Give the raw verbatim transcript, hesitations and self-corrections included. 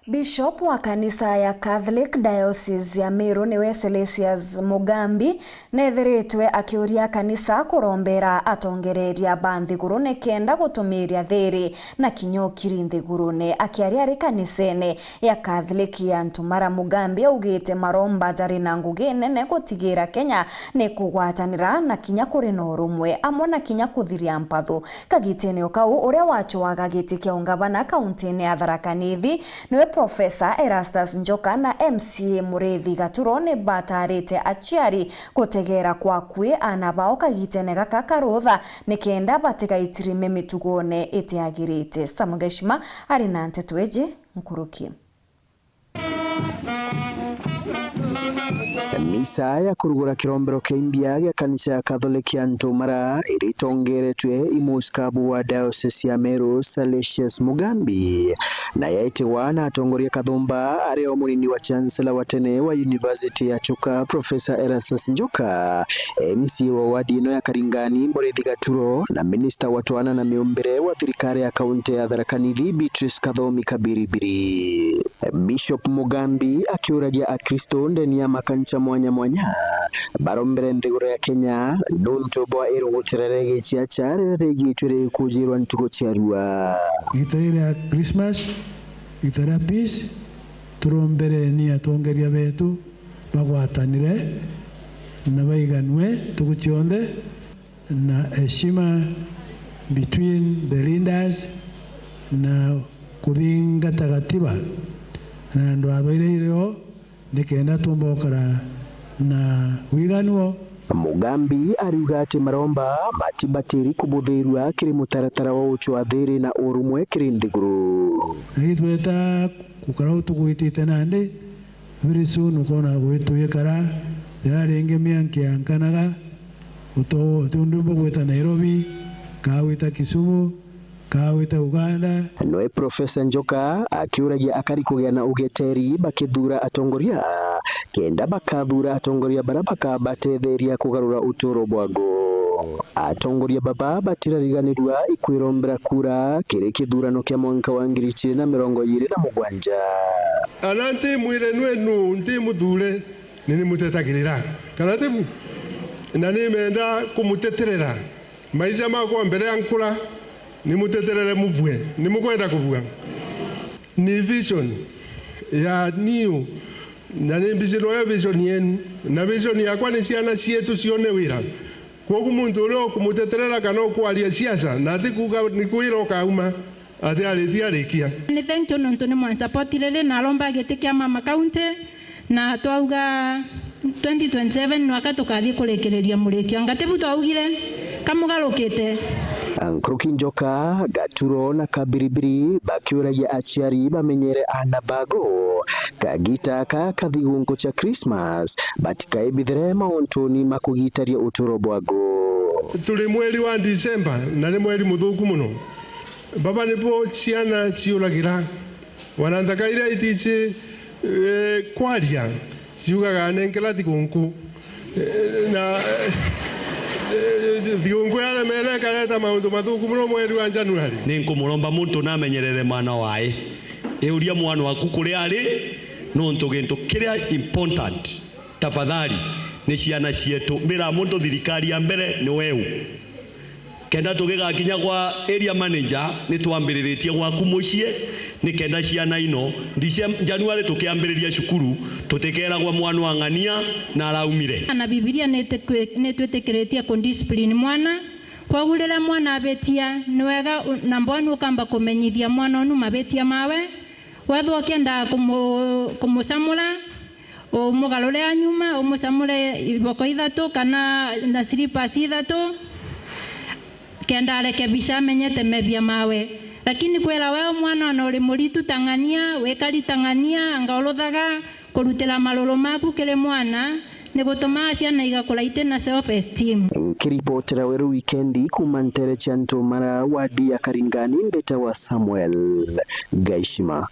Bishop wa kanisa ya Catholic Diocese ya Meru niwe Celesius Mugambi neethiritwe akiuria kanisa kurombera atongereria ba nthiguru nikenda gutumiria thiri na kinya ukiri nthigurune. Akiaria ari kanisene ya Catholic ya Ntumara, Mugambi augite maromba jari na ngugi nene gutigira Kenya ni kugwatanira na kinya kuri na urumwe amwe na kinya kuthiria mpathu. Kagitene o kau, uria wacuaga giti kia ungavana kauntine ya Tharaka Nithi niwe Profesa Erastus Njoka na M C A Muriithi Gaturo ni batarite aciari gutegera kwa akui aana bao kagitene gaka ka rutha nikenda batigaitirime mitugone itiagirite. Sam Geshima ari na nteto iji nkuruki. Misa ya kurugura kirombero kia imbia gia kanisa ya Catholic ya Ntumara iritongeretwe i Muskabu wa Diocese ya Meru, Salesius Mugambi, na yaitigwa na atongoria kathumba, ari o munini wa Chancellor wa tene wa University ya Chuka, Professor Erastus Njoka, M C A wa wadi ino ya Karingani, Muriithi Gaturo, na minista wa twana na miumbire wa thirikari ya kaunti ya Tharaka Nithi, Beatrice Kathomi Kabiribiri. Bishop Mugambi akiuragia Akristo ndeni ya makanisa mwanya mwanya barombere nthiguru ya Kenya nuntu bwa irugutirere giciaca riria rigitwe rikujirwa ntuku cia rua. Igita riri ria Christmas, igita ria peace, turombereni atongeria betu bagwatanire na baiganue ntuku cionthe. Na heshima between the leaders na kuthingata gatiba na andu a baria iri o, nikenda tuumba gukara na wiganu o. Mugambi ariuga ati maromba matibatiri kubuthirua kiri mutaratara wa ucwa thiri na urumwe kiri nthiguru. Na itweta gukara u tugwitite nandi, very soon ukoona gwitwikara, riria ringi mianki yankanaga, uto-, uti undu bugwita Nairobi, kaa gwita Kisumu, kaa gwita Uganda. Noe Professor Njoka akiuragia akari kugia na ugeteri bakithuura atongoria, kenda bakathuura atongoria baria bakabatetheria kugarura uturo bwago. Atongoria baba batirariganirua ikwirombera kura kiri kithurano kia mwanka wa ngiri igiri na mirongo iiri na mugwanja. Ana nti mwire nwe nu nti muthure, ni nimutetagira, kana ti bu? Na nimenda kumuteterera. Maisha makwa mbere ya nkura, nimuteterere mubue. Nimukwenda kubua? Ni vision ya niu, na ni mbicirwa yo vision yenu. Na vision yakwa ni ciana cietu cione wira. Kwogu muntu uria ukumuteterera kana ukwaria siasa, na ati kuuga ni kwira ukauma, ati aritie arikia. Ni thank you nontu ni mwansupport riri na aromba giti kia mama county, na twauga twenty twenty-seven nwaka tukathi kurikiriria murikio. Anga tibu twaugire? Kamugarukite. Nkuruki Njoka, Gaturo na Kabiribiri bakiuragia aciari bamenyere aana bago kagita ka kathigunku cia Christmas, batikaibithire mauntuni ma kugitaria uturo bwago. Turi mweri wa Disemba, na ni mweri muthuku muno. Baba nibo ciana ciuragira. Wana nthaka iria itici, eh, kwaria, ciugaga, "Nenkera thigunku." Eh, na, eh, thigunku yaremere ikareta maundu mathuku muno mweri wa January. Ni nkumuromba muntu namenyerere mwana wae. Iuria mwana waku kuria ari, nontu gintu kiria important, tafadhali, ni ciana cietu. Mbira muntu thirikari ya mbere ni weu. Kenda tugigakinya kwa area manager, ni twambiriritie gwaku mucii, ni kenda ciana ino, Decem-, January tukiambiriria cukuru, tutikeeragwa mwana wa ng'ania na araumire. Na Bibilia ni itiku-, ni itwitikiritie ku discipline mwana. Kwogu riria mwana abitia, ni wega u-, na mbwenu ukamba kumenyithia mwana unu mabitia mawe. Wethwa ukienda kumu-, kumucamura, umugarure anyuma, umucamure iboko ithatu kana na slippers ithatu, kenda arekebisha amenyete mebia mawe. Lakini kwira we mwana ona uri muritu ta ng'ania, wikari ta ng'ania, anga uruthaga, kurutira maruru maku kiri mwana, ni gutumaa ciana igakura iti na self esteem. Nkiripotera Weru Wikendi kuuma ntere cia Ntumara, wadi ya Karingani, mbitawa Samuel Gaishima.